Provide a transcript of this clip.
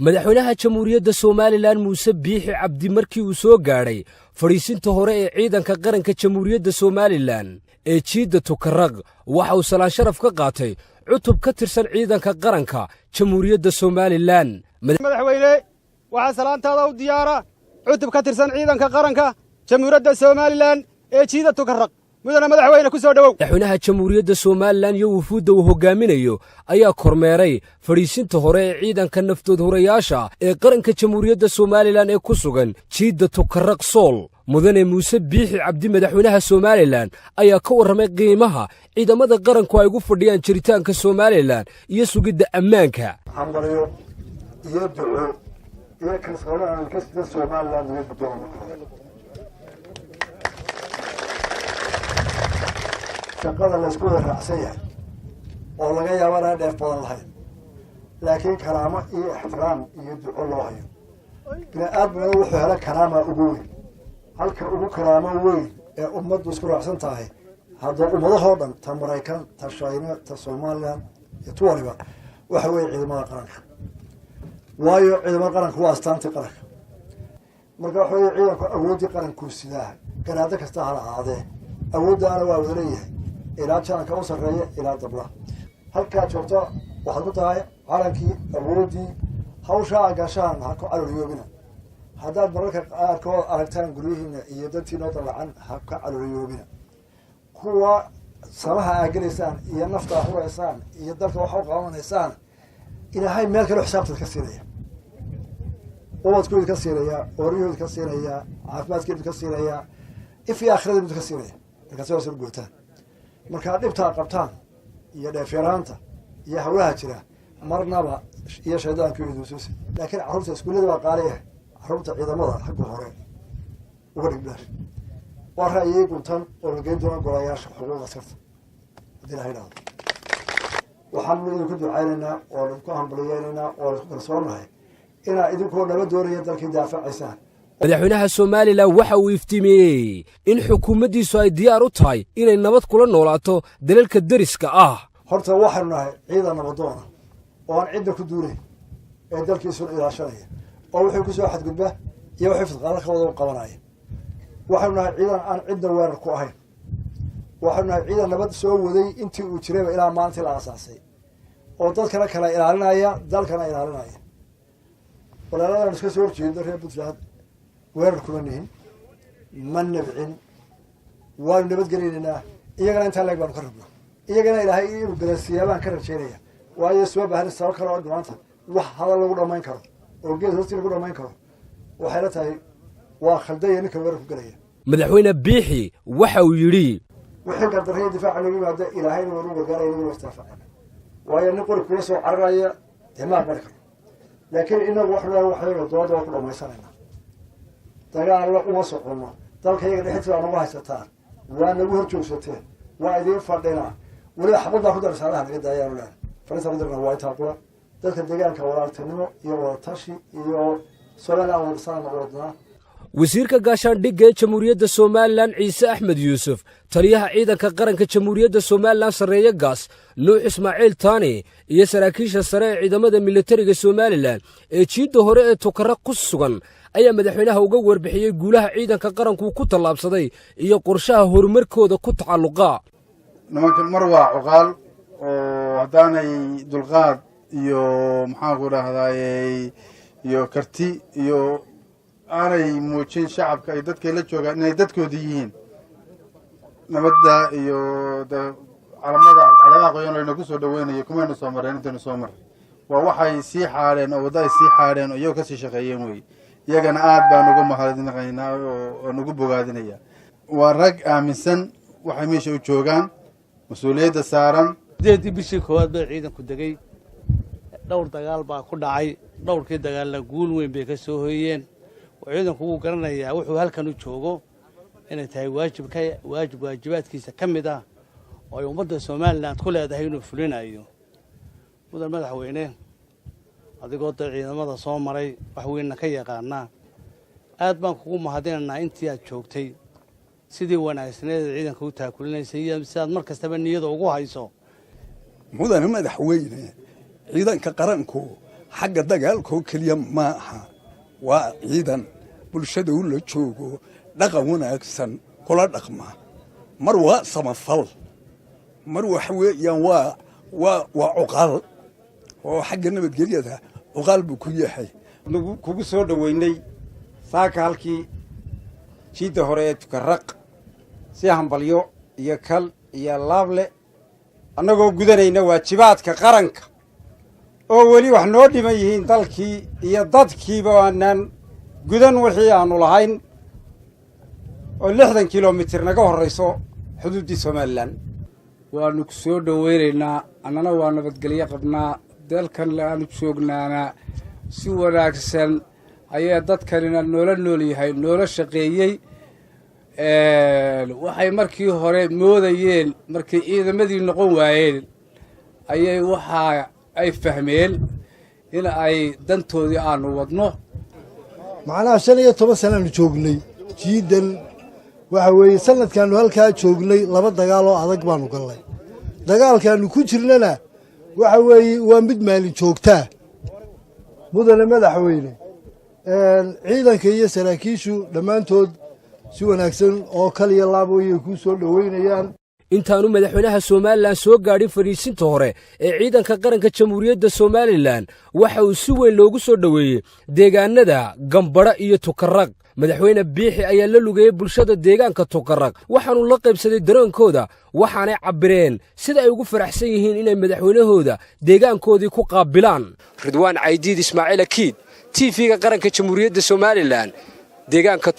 Madaxweynaha Jamhuuriyadda Somalilan Muuse Biixi Cabdi markii uu soo gaadhay fadhiisinta hore ee ciidanka qaranka Jamhuuriyadda Somalilan ee jiidda Tukaraq, waxa uu salaan sharaf ka qaatay cutub ka tirsan ciidanka qaranka Jamhuuriyadda Somalilan. Madaxweyne, waxaa salaantaada u diyaara cutub ka tirsan ciidanka qaranka Jamhuuriyadda Somalilan ee jiida Tukaraq. Mudane madaxweyne, ku soo dhowow. Madaxweynaha Jamhuuriyadda Somalilan iyo wufuudda uu hogaaminayo ayaa kormeeray fadhiisinta hore ee ciidanka naftood hurayaasha ee qaranka Jamhuuriyadda Somalilan ee ku sugan jiidda Tukaraq, Sool. Mudane Muuse Biixi Cabdi, madaxweynaha Somalilan, ayaa ka warramay qiimaha ciidamada qaranku ay ugu fadhiyaan jiritaanka Somalilan iyo sugidda ammaanka. Hambalyo iyo duco iyo kalsooni aan ka sida Somalilan naga guddoona. Shaqada laysku wada raacsan yahay oo laga yaaba inaan dheef badan lahayn, laakiin karaamo iyo ixtiraam iyo duco loo hayo. Bini aadmigana wuxuu helo karaama ugu weyn. Halka ugu karaamo weyn ee ummaddu isku raacsan tahay hadda ummadahoo dhan, ta Maraykan, ta Shayna, ta Somalilan iyo tu waliba, waxa weeye ciidamada qaranka. Waayo, ciidamada qaranka waa astaantii qaranka. Marka waxa weye ciidanku awooddii qarankuu sidaa, garaado kasta hala ahaadee, awooddaana waa wada leeyahay, ilaa jananka u sarreeya ilaa dabla. Halkaad joogto waxaad ku tahay calankii awooddii. Hawshaa gashaan ha ku calooliyoobina. Haddaad mararka qaarkood aragtaan guryihiina iyo dantiinoo dalacan, ha ka calooliyoobina. Kuwa samaha aa gelaysaan iyo nafta aa huraysaan iyo dalka waxa u qabanaysaan, Ilaahay meel kale xisaabtaad ka siinaya, ubadkoodu ka siinaya, ooryahoodi ka siinaya, caafimaadkeedu ka siinaya, if iyo aakhirada ka siinaya. Markaad hoos gootaan, markaa dhibtaa qabtaan iyo dheefyaraanta iyo hawlaha jira marnaba iyo shaydaanka iduusuusi. Laakiin carruurta iskuullada waa qaaliyahay. Carruurta ciidamada xagga hore uga dhigdheer waa ra'yigii guntan oo la geyn doona golayaasha xuquuqda askarta, haddii la idhahdo. Waxaanu idinku ducaynaynaa oo idinku hambaliyeynaynaa oo idinku kalsoonahay inaa idinkoo naba doonaya dalkii daafacaysaan. Madaxweynaha Somalilan waxa uu iftiimiyey in xukuumaddiisu ay diyaar u tahay inay nabad kula noolaato dalalka deriska ah. Horta waxaynu nahay ciidan nabadoona oo aan cidna ku duulayn ee dalkiisuna ilaashanaya, oo wixii kusoo xadgudba iyo wixii fidqaala ka wada u qabanaya. Waxaynu nahay ciidan aan cidna weerar ku ahayn. Waxaynu nahay ciidan nabad soo waday intii uu jirayba ilaa maalintii la aasaasay, oo dadkana kala ilaalinaya, dalkana ilaalinaya. Walaaladaan iska soo horjeedo, reer Puntland, weerar kuma nihin, ma nabcin, waanu nabadgelinaynaa. Iyagana intaa leeg baanu ka rabnaa. Iyagana Ilaahay inuu galansiiyaa baan ka rajaynaya. Waayo, soo baahrin sabab kale oo maanta wax hadal lagu dhamayn karo oo geed hoostii lagu dhamayn karo waxay la tahay waa khaldaya ninka weerar ku gelaya. Madaxweyne Biixi waxa uu yidhi: Wixii gardarraya difaaca noogu yimaada, Ilaahayna waanu gargaaraya, inaguna istaafacana. Waayo, nin qori kula soo cararaya dee ma aqbali karo. Laakiin inagu waxnu leehay waxyaga dooda waa ku dhamaysanaynaa, dagaalna uma soconno. Dalka iyaga dhexintii baa nagu haysataan, waa nagu hor joogsateen, waa idiin fadhinaa, weliba xabad baa ku darsaadaha naga daayaanu leehay. Fadhinta ku darna waa intaa qura. Dadka deegaanka walaaltinimo iyo wadatashi iyo Somaliland wadasana wadnaa. Wasiirka gaashaandhigga ee Jamhuuriyadda Somalilan Ciise Axmed Yuusuf, taliyaha ciidanka qaranka Jamhuuriyadda Somalilan Sarreeye Gaas Nuux Ismaaciil Taani iyo saraakiisha sare ee ciidamada militariga Somalilan ee jiidda hore ee Tukaraq ku sugan ayaa madaxweynaha uga warbixiyey guulaha ciidanka qaranku ku tallaabsaday iyo qorshaha horumarkooda ku tacalluqa. Nimankan mar waa cuqaal oo haddaanay dulqaad iyo, maxaanku dhahdaayey, iyo karti iyo aanay muujin shacabka ay dadkay la joogaan inay dadkooda yihiin, nabadda iyo de calamada calamaha qoyan layna soo dhaweynayo kumaynu soo mareen. Intaynu soo marray waa waxay sii xaadheen oo waddo ay sii xaadheen oo iyagoo kasii shaqeeyeen wey. Iyagana aad baan ugu mahadnaqaynaa oo nugu bogaadinaya. Waa rag aaminsan waxay meesha u joogaan, mas-uuliyadda saaran. 8-dii bishii koowaad baa ciidanku degay. Dhowr dagaal baa ku dhacay. Dhowrkii dagaalna guul weyn bay ka soo hoyeen. Oo ciidanku wuu garanayaa wuxuu halkan u joogo inay tahay waajibka waajib waajibaadkiisa ka mid ah oo ay ummadda Somalilan ku leedahay inuu fulinayo. Mudan madaxweyne, adigoo da ciidamada soo maray, wax weynna ka yaqaanaa, aad baan kugu mahadinaynaa intii aad joogtay sidii wanaagsaneed ciidanka u taakulinaysay iyo sidaad mar kastaba niyada ugu hayso. Mudane madaxweyne, ciidanka qaranku Xagga dagaalkoo keliya ma aha, waa ciidan bulshada u la joogo, dhaqan wanaagsan kula dhaqma. Mar waa samafal, mar waxa weeyaan waa cuqaal, oo xagga nabadgelyada cuqaal buu ku yahay. Kugu soo dhoweynay saaka halkii jiidda hore ee Tukaraq si hambalyo iyo kal iyo laable, annagoo gudanayna waajibaadka qaranka oo weli wax noo dhiman yihiin, dalkii iyo dadkiiba aanaan gudan wixii aanu lahayn, oo 60 kilomitir naga horrayso xuduuddii Somaliland. Waanu ku soo dhoweynaynaa, annana waa nabadgelyo qabnaa. Dalkan aanu joognaana si wanaagsan ayaa dadkanina noola nool yahay, noola shaqeeyey. Waxay markii hore moodayeen, markay ciidamadii noqon waayeen, ayay waxa ay fahmeen in ay dantoodii aanu wadno. Macnaha 15 sanaanu joognay jiidan. Waxa weeye sanadkaanu halkaa joognay laba dagaal oo adag baanu gallay. Dagaalkaanu ku jirnana waxa weeye waa mid maalin joogtaa. Mudane madaxweyne, ciidanka iyo saraakiishu dhammaantood si wanaagsan oo kaliya laabo ayay kuu soo dhoweynayaan. Intaanu madaxweynaha Somaliland soo gaadhin fadhiisinta hore ee ciidanka qaranka Jamhuuriyadda Somaliland, waxa uu si weyn loogu soo dhoweeyey deegaanada Gambadha iyo Tukaraq. Madaxweyne Biixi ayaa la lugeeyey bulshada deegaanka Tukaraq, waxaanu la qaybsaday dareenkooda, waxaanay cabbireen sida ay ugu faraxsan yihiin inay madaxweynahooda deegaankoodii ku qaabilaan. Ridwaan Caydiid Ismaaciil Akiid, TV-ga qaranka Jamhuuriyadda Somaliland, deegaanka.